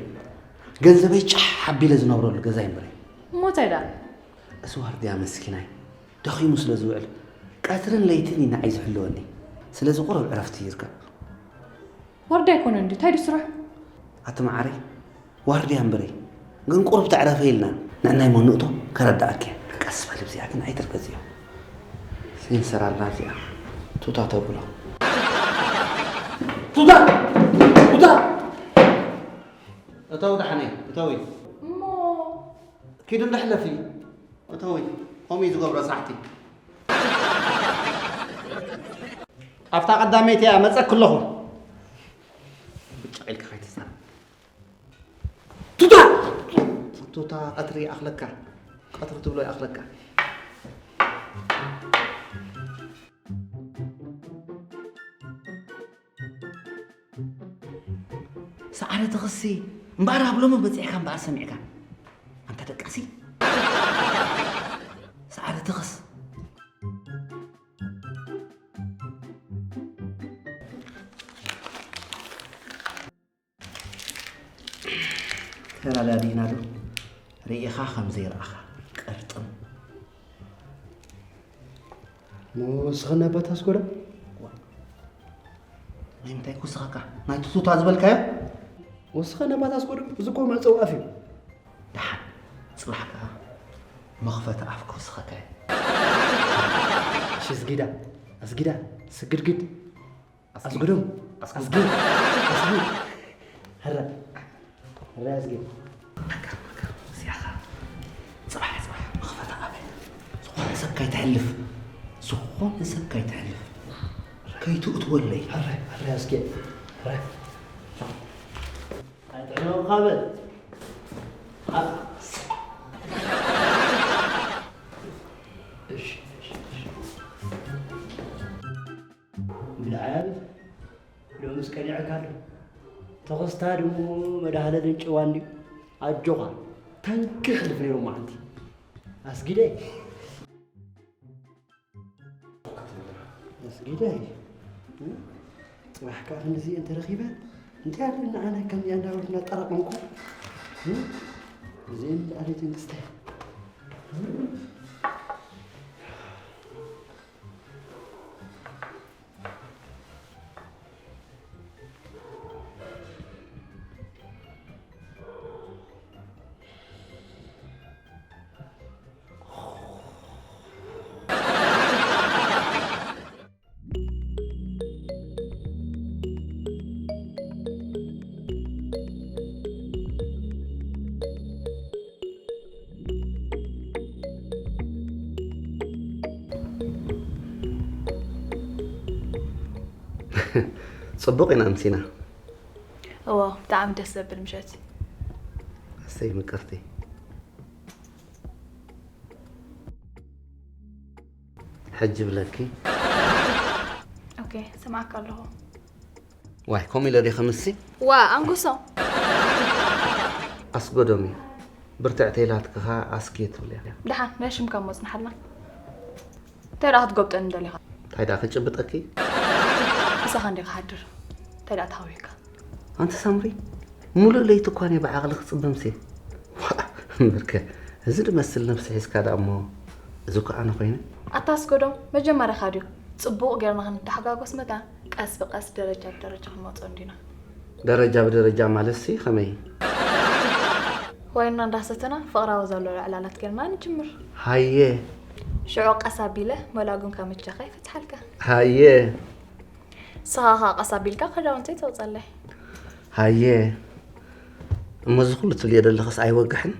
ገንዘበይ ጫሕ ኣቢለ ዝነብረሉ ገዛ ይንበረይ። እሞ እንታይ ደኣ? እዚ ዋርድያ መስኪናይ ደኺሙ ስለ ዝውዕል፣ ቀትርን ለይትን እዩ ንዓይ ዝሕልወኒ። ስለዚ ቁሩብ ዕረፍቲ ይርከብ። ዋርድያ ኣይኮነን ድዩ? እንታይ ድዩ ስርሑ? ኣቲ መዓረይ፣ ዋርድያ እምበረይ፣ ግን ቁሩብ ተዕረፈ ኢልና ንዕናይ መኑእቶ ከረድኣኪ እየ። ቀስ በል፣ እዚኣ ግን ኣይትርገጽዮ። ሴንሰር ኣላ እዚኣ። ቱታ ተብሎ። ቱታ! ቱታ! እተው ደሓነይ፣ እተዊ። እሞ? ኪዱ እንዳ ሕለፊ። እተዊ። ከምኡ እዩ ዝገብሮ ሳሕቲ። ኣብታ ቀዳመይቲ እያ መጸክ ኣለኹ። ብጫ ኢልካ ከይትዛረብ። ቱታ! ቱታ ቀትሪ ይኣኽለካ። ቀትሪ ትብሎ ይኣኽለካ። ሰዓረ ትኽሲ እምበኣር ኣብ ሎሚ በጺሕካ እምበኣር ሰሚዕካ። ኣንታ ደቃሲ። ሰዓረ ትኽስ። ተላላዲና ዶ ርኢኻ ከም ዘይረኣኻ ቅርጥም። ንስኽን ኣባት ኣስጎዶ? ዋ። ናይ ምንታይ ክውስኸካ? ናይቲ ቱታ ዝበልካዮ? ወስኸ ነባት ኣስጎዶ? እዚ እኮ መዕጸዊ ኣፍ እዩ። ደሓን፣ ጽባሕ ከኣ መኽፈቲ ኣፍ ክውስኸካ እየ። እሺ፣ ኣስጊዳ፣ ኣስጊዳ፣ ስግድግድ። ኣስጊ-፣ ኣስግዶም። ኣስጊ-፣ ኣስጊ-፣ ኣስጊ-፣ ኣስጊ-፣ ሀረ፣ ሀረ ኣስጊ-። በቃ፣ በቃ፣ እዚኣ ኸኣ ጽባሕ፣ ጽባሕ፣ መኽፈታ ኣበይ? ዝኾነ ሰብ ከይተሕልፍ፣ ዝኾነ ሰብ ከይተሕልፍ። ከይትእትወለይ። ሀረ፣ ሀረ ኣስጊ-፣ ሀረ። ኣይጥዕኖም፣ ኻበል። ኣ-፣ እሺ፣ እሺ፣ እሺ። ብልዓል ሎምስ ቀኒዐካ ኣሎ። ተኸስታ ድሞ መድሃለልን ጭዋ እንድዩ። ኣጆኻ። ተንኪ ክልፍ ነይሩ መዓንቲ። ኣስጊደይ። ኣስጊደይ። እ? ጽባሕ ከኣ ክንድዚ እንተረኺበ፣ እንታይ ኣለና ኣነ ከምዚኣ እንዳበልኩ እናጠራቐምኩ። እ? እዚኤን ኣሌት መንግስተ። ጽቡቕ ኢና ኣምሲና። እዎ፣ ብጣዕሚ ደስ ዘብል ምሸት። ኣሰይ ምቅርቲ። ሕጂ ብለኪ። ኦኬ፣ ሰማዕካ ኣለኹ። ዋይ፣ ከምኡ ኢለ ድየ ከምሲ? ዋ፣ ኣንጉሶ። ኣስጎዶሚ፣ ብርትዕተይ ላትክኻ ኣስኪ ትብል እያ። ደሓን፣ ናይ ሽምካ እሞ ጽንሓልና። እንታይ ደኣ ክትጎብጠኒ ደሊኻ? እንታይ ደኣ ክጭብጠኪ? ምሳኻ እንዲኻ ሓድር። እንታይ ደኣ ተሃዊካ? ኣንቲ ሳምሪ፣ ሙሉእ ለይቲ እኳ እየ ብዓቕሊ ክጽበምሲ። ዋእ፣ እምበርከ፣ እዚ ድመስል ነብሲ ሒዝካ ደኣ እሞ፣ እዚ እኮ ኣነ ኮይነ። ኣታ ኣስገዶም፣ መጀመርያኻ ድዩ? ጽቡቕ ጌርና ክንተሓጋጎስ መታን፣ ቀስ ብቐስ ደረጃ ብደረጃ ክንመጾ እንዲና። ደረጃ ብደረጃ ማለትሲ ከመይ? ዋይንና እንዳሰተና ፍቕራዊ ዘሎ ዕላላት ጌርና ንጅምር። ሃየ። ሽዑ ቀስ ኣቢለ መላጉን ካብ ምቻኻ ይፈትሓልካ። ሃየ። ንስኻ ኸኣ ቀስ ኣቢልካ ክዳውንተይ ተውጸለይ። ሃየ። እሞ እዚ ኩሉ ትብልዮ ዘለኽስ ኣይወግሕን?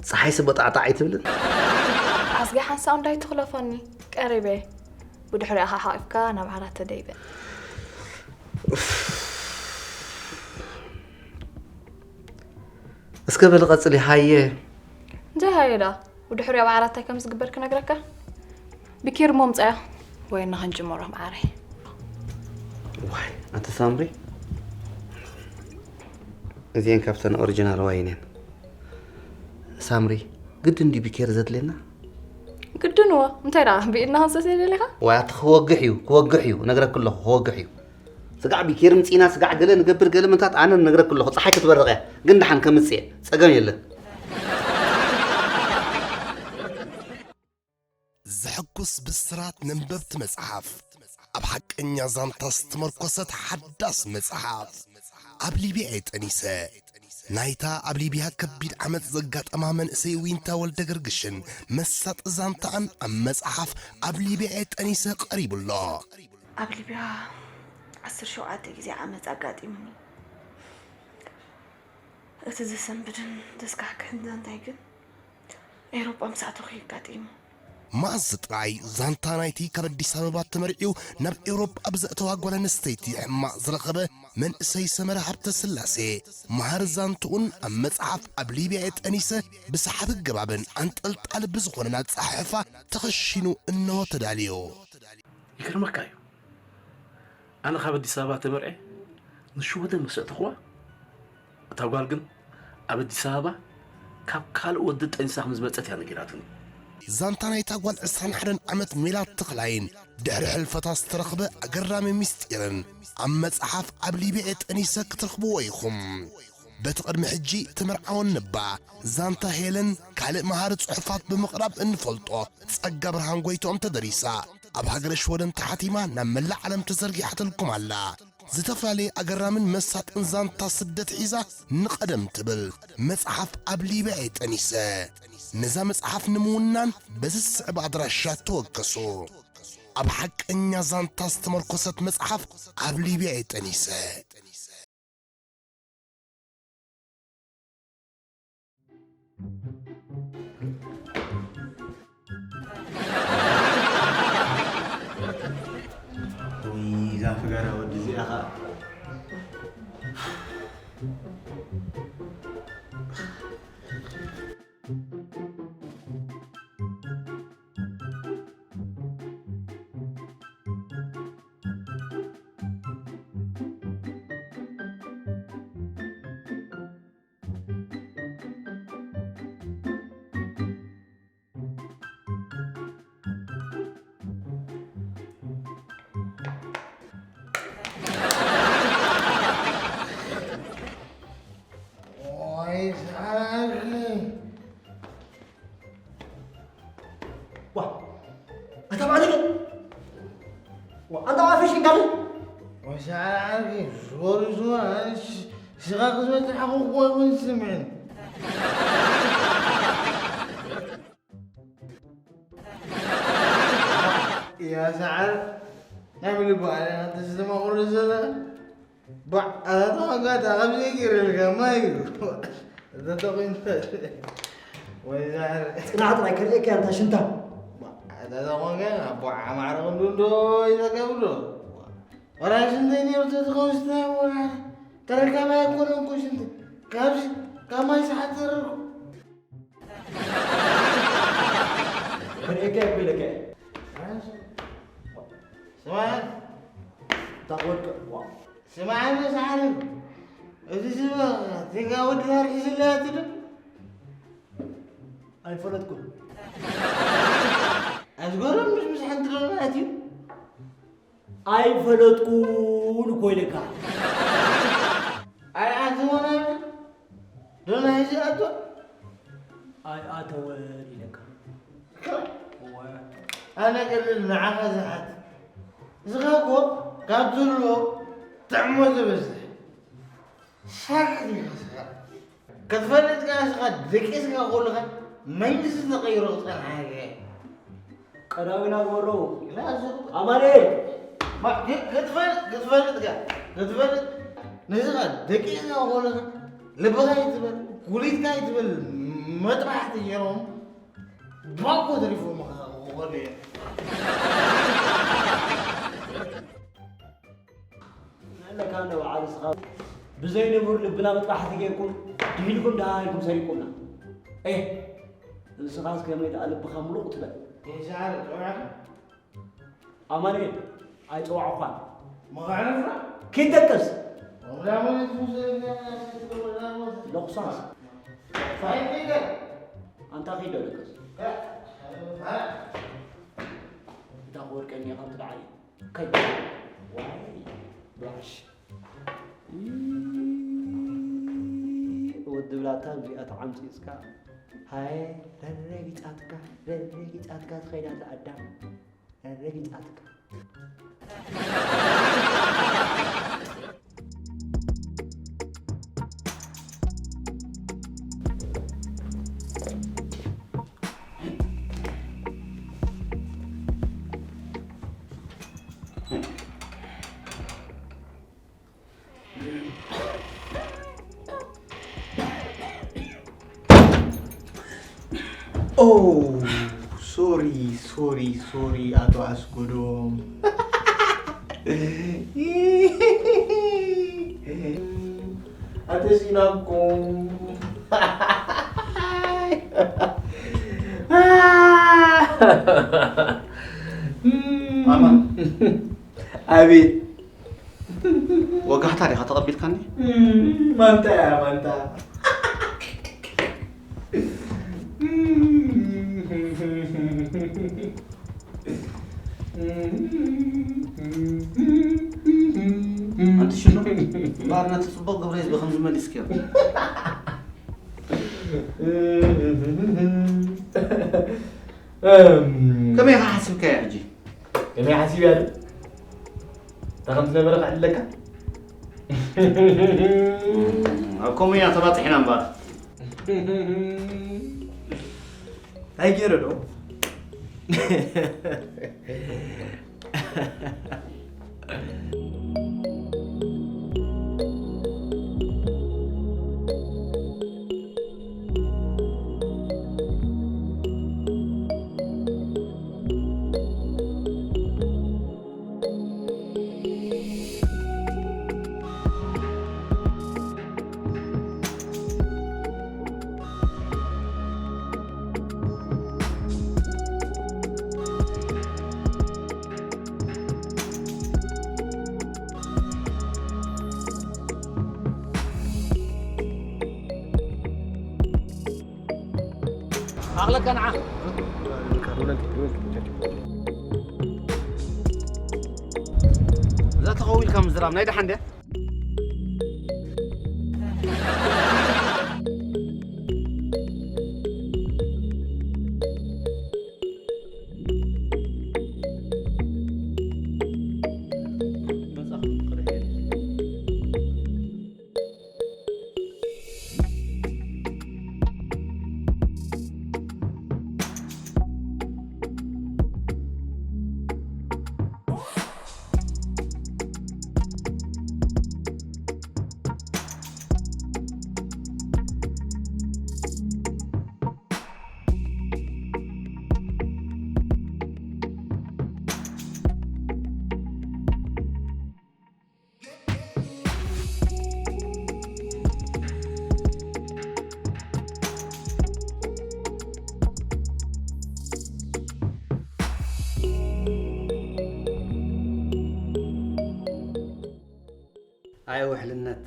ጸሓይሲ ቦጣዕጣዕ ኣይትብልን? ኣስጊ ሓንሳእ እንዳይትኽለፈኒ፣ ቀሪበ። ብድሕሪኣ ኸኣ ሓቒፍካ ናብ ዓራት ተደይበ። እስከ በሊ ቀጽሊ፣ ሃየ። እንታይ ሃየ ደኣ? ብድሕሪኡ ኣብ ዓራት እንታይ ከም ዝግበር ክነግረካ? ብኬር እሞ ምጻያ። ወይና ክንጅምሮ፣ መዓረይ። ዋይ፣ ኣቲ ሳምሪ። እዚኤን ካብተን ኦሪጂናል ዋይን እየን። ሳምሪ፣ ግድን ድዩ ብኬር ዘድልየና? ግድን እዎ። እንታይ ደኣ፣ ብኢድና ክንሰትዮ ደሊኻ? ዋይ፣ ኣቲ ክወግሕ እዩ፣ ክወግሕ እዩ። ነግረኪ ኣለኹ፣ ክወግሕ እዩ። ስጋዕ ቢኬር ምጺና፣ ስጋዕ ገለ ንገብር፣ ገለ ምንታት ኣነ ነግረኪ ኣለኹ፣ ጸሓይ ክትበርቕ እያ፣ ግን ደሓን ከምጽእ እየ፣ ጸገም የለን። ዘሐጉስ ብስራት ነንበብቲ መጽሓፍ፣ ኣብ ሓቀኛ ዛንታ ዝተመርኮሰት ሓዳስ መጽሓፍ፣ ኣብ ሊብያ እየ ጠኒሰ። ናይታ ኣብ ሊብያ ከቢድ ዓመጽ ዘጋጠማ መንእሰይ ዊንታ ወልደ ገርግሽን መሳጢ ዛንታኣን ኣብ መጽሓፍ ኣብ ሊብያ እየ ጠኒሰ ቀሪቡ ኣሎ። ኣብ ሊብያ ዓሰርተ ሸውዓተ ግዜ ዓመጽ ኣጋጢሙኒ። እቲ ዘሰንብድን ዘስካሕክሕን ዛንታይ ግን ኤውሮጳ ምስ ኣተኹ እዩ ኣጋጢሙ። መኣዝ ጥራይ ዛንታ ናይቲ ካብ ኣዲስ ኣበባ ተመርዕዩ ናብ ኤውሮጳ ብዘእተዋ ጓል ኣንስተይቲ ሕማቕ ዝረኸበ መንእሰይ ሰመረ ሃብተስላሴ፣ መሃሪ ዛንትኡን ኣብ መጽሓፍ ኣብ ሊብያ እየ ጠኒሰ ብሰሓቢ ኣገባብን ኣንጠልጣሊ ብዝኾነን ኣጸሓሕፋ ተኸሺኑ እንሆ ተዳልዩ። ይገርመካ እዩ። ኣነ ካብ ኣዲስ ኣበባ ተመርዕየ ንሽወደን ምስ ኣእተኽዋ፣ እታ ጓል ግን ኣብ ኣዲስ ኣበባ ካብ ካልእ ወዲ ጠኒሳ ከም ዝመጸት እያ ነጊራትኒ። ዛንታ ናይታ ጓል ዕስራን ሓደን ዓመት ሜላት ተኽላይን ድሕሪ ሕልፈታ ዝተረኽበ ኣገራሚ ምስጢርን ኣብ መጽሓፍ ኣብ ሊብያ እየ ጠኒሰ ክትረኽብዎ ኢኹም። በቲ ቅድሚ ሕጂ ተመርዓወኒ እባ ዛንታ ሄለን ካልእ መሃሪ ጽሑፋት ብምቕራብ እንፈልጦ ጸጋ ብርሃን ጎይትኦም ተደሪሳ፣ ኣብ ሃገረ ሽወደን ተሓቲማ ናብ መላእ ዓለም ተዘርጊሓትልኩም ኣላ። ዝተፈላለየ ኣገራምን መሳጥን ዛንታ ስደት ሒዛ ንቐደም ትብል መጽሓፍ ኣብ ሊብያ እየ ጠኒሰ። ነዛ መጽሓፍ ንምውናን በዚ ዝስዕብ ኣድራሻ ተወከሱ። ኣብ ሓቀኛ ዛንታ ዝተመርኮሰት መጽሓፍ ኣብ ሊብያ እየ ጠኒሰ። ውይ፣ እዛ ፍጋራ ወዲ እዚኣ ኸኣ። ኦይ፣ ሳራኺ። ዋ፣ ኣታ ማዕረገ። ዋ፣ ኣንታ ኣፍሽ እንካለ። ኦይ፣ ሳራኺ፣ ዞሪ ዞሪ፣ ኣንሽ፣ ሽኻ ክዝበጽሕ ኣኹ እኮ ይኹን ስምዕን። ያ ሰዓር፣ ናይ ምልባዕ ኣነ፣ ኣንተ ዝተማቕሩ ዘለኻ። ባዕ፣ ኣታ ዋጋ፣ እታ ካብ ዘይገይረልካ፣ ማይ እዩ። እታ ተኾይኑ፣ ወይ ዛዕር። ጽናሕ ጥራይ ከርእየካ፣ ኣንታ ሽንታ። ባዕ፣ እታ ተኾንካ፣ ኣቦ ዓማዕረ ክንዱ እንዶ ይዘገብሎ። ወላ ሽንተይ ነይሩ ተትኸውን ሽንታይ ወላ ተረካባይ ኣይኮነን እኮ ሽንተይ። ካብ ሽ-፣ ካብ ማይ ሰዓት ተረርኩ። ከርእየካ እኮ ኢለካ እየ። ስማዕ። እታ ክወድቅ። ስማዕኒ ሰዓሪ። እዚ ስማ፣ ቴጋ ወዲ ናር ሒዝለያ ትብል? ኣይፈለጥኩን። ኣዝጎረም ምስ፣ ምስ ሓንቲ ዶ ማለት እዩ? ኣይፈለጥኩን እኮ ኢለካ። ኣይ ኣተወን ዶ ናይ እዚ ኣቶ? ኣይ ኣተወን ኢለካ። እወ። ኣነ ቀልል ንዓኻ ዝሓት። እስኻ እኮ ካብ ዝብሎ ጥዕሞ ዝበዝሕ። ሳክት ኢኻ ስኻ። ክትፈልጥ ከኣ ስኻ ደቂስካ ከለኻ መንግስቲ ተቐይሩ ክጸንሓካ። ቀዳዊና ግበሮ። ግና እዚ ኣማኑኤል። ማ-፣ ግ-፣ ክትፈል-፣ ክትፈልጥ ከኣ፣ ክትፈልጥ ንስኻ ደቂስካ ከለኻ ልብኻ ይትበል፣ ጉሊትካ ይትበል፣ መጥባሕቲ ገይሮም ባኮ ተሪፎም ክኾኑ እዮም። ንሕና ካብ እንዳ በዓል ንስኻ ብዘይ ንቡር ልብና መጥባሕቲ ጌርኩም ድሂልኩም ደሃ ኢልኩም ሰሪቁምና። ኤህ፣ ንስኻስ ከመይ ደኣ ልብኻ ምሉቕ ትበል? ይስዓር፣ ጸውዐ። ኣማኑኤል፣ ኣይጸዋዕኳን። መኻዕረፍና? ኪድ ደቅስ። ወላ ማለት ሙሴ ሎኽሳስ። ፋይን ፊገር። ኣንታ ኪድ ዶ ደቅስ። ካ-፣ ካ-፣ እታ ክወድቀኒ ኢኻ ትደዓይ። ከይ-፣ ዋይ፣ ብላሽ። ወዲ ብላታ እዚኣ ተዓምጺጽካ፣ ሃየ፣ ረረጊጻትካ፣ ረረጊጻትካ ትኸይድ ኣላ ኣዳም። ረረጊጻትካ። ኦ፣ ሶሪ፣ ሶሪ፣ ሶሪ፣ ኣቶ ኣስጎዶም። ኣተሲናኩም። ማማ። ኣቤት። ወጋሕታ ዲኻ ተቐቢልካኒ? እም፣ ማንታ እያ፣ ማንታ። ኣንቲ ሽኖ፣ እምበኣር ነቲ ጽቡቕ ግብረ ህዝቢ ከም ዝመሊስክዮ። እም። ከመይ ኢኻ ሓሲብካዮ ሕጂ? ከመይ ሓሲብያ ዶ? እንታይ ከም ዝነበረ ክዕለካ? ኣብ ከምኡ ኢና ተባጺሕና እምበኣር። እንታይ ገይረ ዶ? ኣቕለካ ንዓ። እዛ ተኸዊልካ ምዝራብ ናይ ደሓን ድያ? ኣይ ውሕልነት፣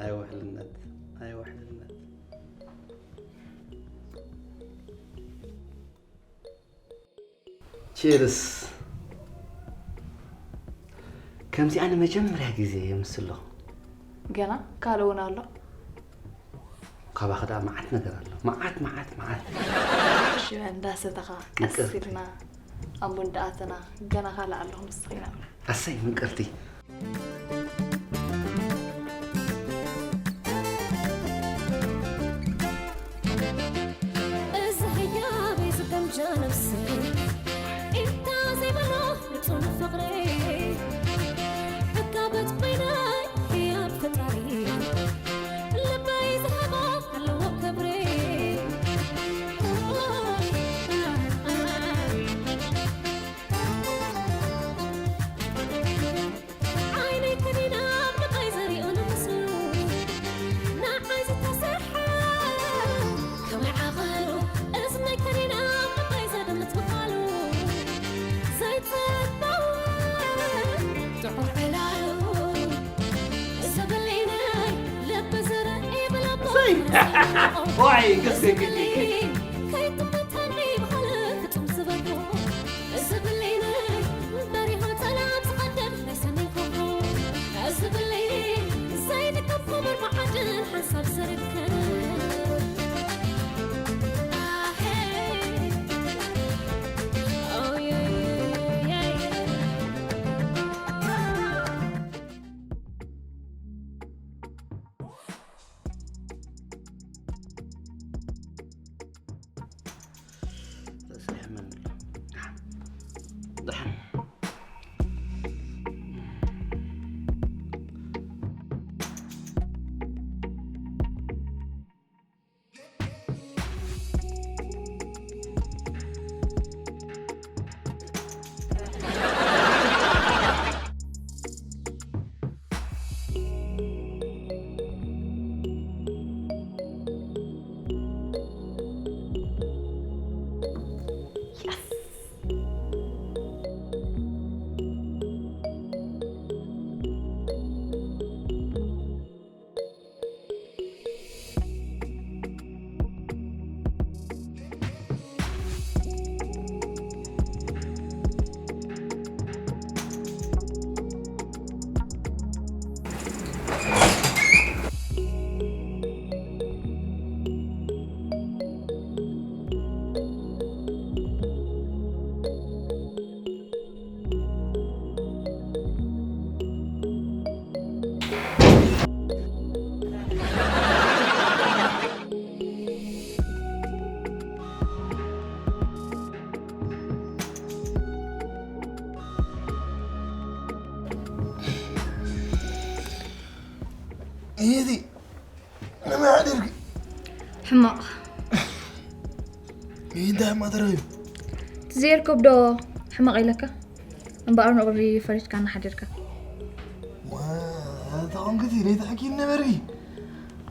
ኣይ ውሕልነት፣ ኣይ ውሕልነት። ቺርስ። ከምዚኣ ንመጀመርያ ግዜ የምስሎ። ገና ካልእ እውን ኣሎ። ካባኺ ደኣ መዓት ነገር ኣሎ። መዓት፣ መዓት፣ መዓት። እሺ፣ እንዳሰተኻ ቀስ ይቅርታ። ኢልና ኣብ ቡን ደኣተና ገና ካልእ ኣለኹ ንስኺ ኢና። ኣሰይ ምቅርቲ። እዚ ህያበይ ዝገምጃ ነብሲ፣ ኢንታ ዘይብሎ ንጹህ ፍቕሪ፣ ዕጋበት ኮይነይ ህያብ ፈጣሪ፣ ልበይ ዝሃቦ ኣለዎ ክብሪ። ዓይነይ ከኒና ምቓይ ዘሪኦ ንምስሉ፣ ንዓይ ዝተሰርሐ ከመይ ዓቐሉ፣ እዝነይ ከኒና ምቓይ ዘድምጽ ምዃሉ፣ ዘይትበው ጥዑም ዕላሉ፣ እዚ ብሌነይ ልቢ ዝርኢ ብለቦ፣ እሰይ! ዋይ፣ ገስ ገስ ገስ ገስ። ከይትመታኒ ብኻልእ ፍጹም ዝበልኩ፣ እዚ ብሌነይ በሪሆ ጸላም ዝቐደድ ናይ ሰሜን ኮኾብ፣ እዚ ብሌነይ ዘይንከብ ክቡር መዓድን ሓንሳብ ዝርከብ። ኣሄ፣ ኦየየየየ። እየቲ ነመይ ሓዲርኪ? ሕማቕ። እንታይ ሕማቕ ተረኺቡ? እቲ ዘየርክብ ዶ ሕማቕ ኢለካ? እምበኣር ንቕሪ ፈሪድካና ሓዲርካ። ዋ፣ ተኾንክቲ ለይቲ ሓኪም ነበርኪ።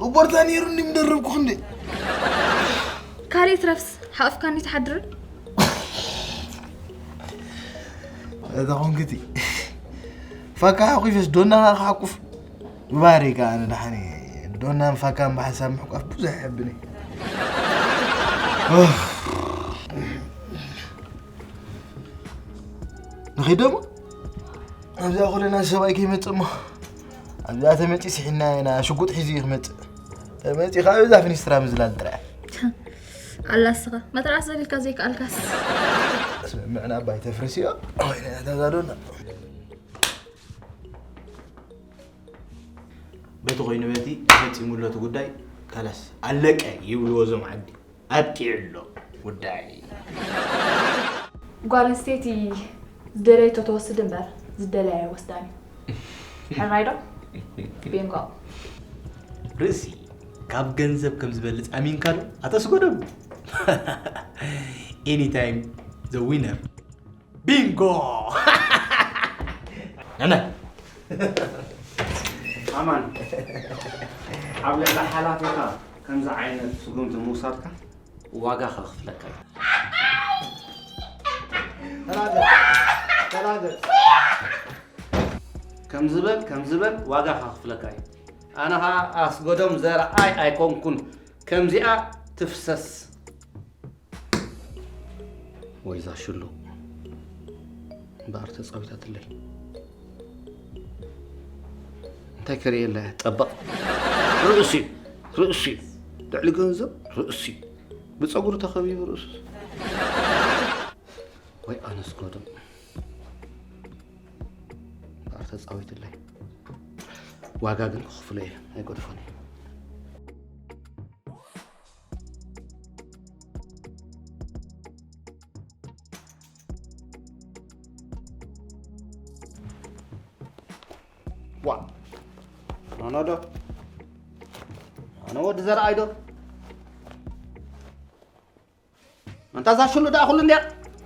እቦርታ ነይሩ እንዲ ምደረብኩ ክንዲ። ካልእ ትረፍስ ሓቕፍካኒ ትሓድርን? ተኾንክቲ ፋካ ሓቑፈስ ዶና ክሓቁፍ። ባሪካ ኣነ ደሓን እየ። ዶናን ፋካን ብሓንሳብ ምሕቋፍ ብዙሕ ይሕብን እዩ። ኡፍ። ንኺድ ደሞ ኣብዛ ኮለና ሰብኣይ ከይመጽእ እሞ ኣብዛ ተመጺ ስሒና ኢና ሽጉጥ ሒዙ እዩ ክመጽእ። ተመጺ ካብ እዛ ፍኒስትራ ምዝላል ጥራይ። ኣላ እስኻ መትርዓስ ዘቢልካ ዘይከኣልካስ። ስምምዕና ኣባይ ተፍርስ እዮ። ወይነ ተዛዶና። በቲ ኮይኑ በቲ ተፈጺሙ ኣሎ እቲ ጉዳይ። ካላስ ኣለቀ ይብልዎ እዞም ዓዲ። ኣብቂዑ ኣሎ ጉዳይ። ጓል ኣንስተይቲ ዝደለየቶ ትወስድ እምበር ዝደለያ ኣይወስዳን እዩ። ሕራይ ዶ? ቢንጎ። ርእሲ ካብ ገንዘብ ከም ዝበልጽ ኣሚንካ ዶ ኣተስጎደሉ? Anytime the winner. ቢንጎ። ነነ ኣማን፣ ኣብ ልዕሊ ሓላፊኻ ከምዚ ዓይነት ስጉምቲ ምውሳድካ ዋጋ ከኽፍለካ እዩ። ተናገር፣ ተናገር። ከምዚ በል ከምዚ በል ዋጋ ከኽፍለካ እዩ። ኣነ ኸኣ ኣስገዶም ዘርኣይ ኣይኮንኩን ከምዚኣ ትፍሰስ። ወይዛ ሽሉ እምበኣር ተጻዊታትለይ። እንታይ ከርእየላ እያ? ጠበቕ። ርእሲ፣ ርእሲ። ልዕሊ ገንዘብ ርእሲ። ብጸጉሪ ተኸቢቡ ርእሱ። ወይ ኣነስ ጎዶም። እምበኣር ተጻዊትለይ። ዋጋ ግን ክኽፍሎ እየ። ኣይገድፎን እየ። ዋ ኣነ ዶ ኣነ ወዲ ዘርኣይ ዶ ኣንታ እዛ ሽሉ ደኣ ኩሉ እንድያ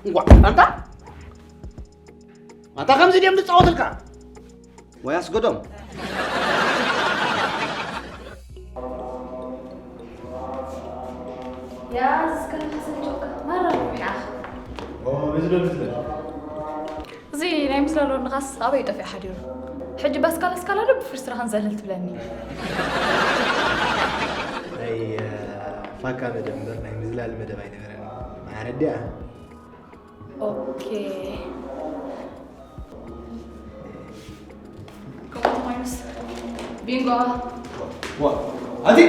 እንኳ ኣንታ ኣንታ ከምዚ ድዮም ዝፃወትልካ ወይ ኣስገዶም ያዝ ከመሓሰብ ጆካ ማራ ረቢሓ እዚ ዶ ዝብል እዚ ናይ ምስላ ሎንኻስ ኣበይ ጠፊኡ ሓዲሩ ሕጂ ባስካል ኣስካላ ዶ ብፍርስራ ክንዘልል ትብለኒ ናይ ፋካ መደብ እምበር ናይ ምዝላል መደብ ኣይነበረን ማረድያ ኦኬ ከምኡ ተኾይኑስ ቢንጎ ኣቲ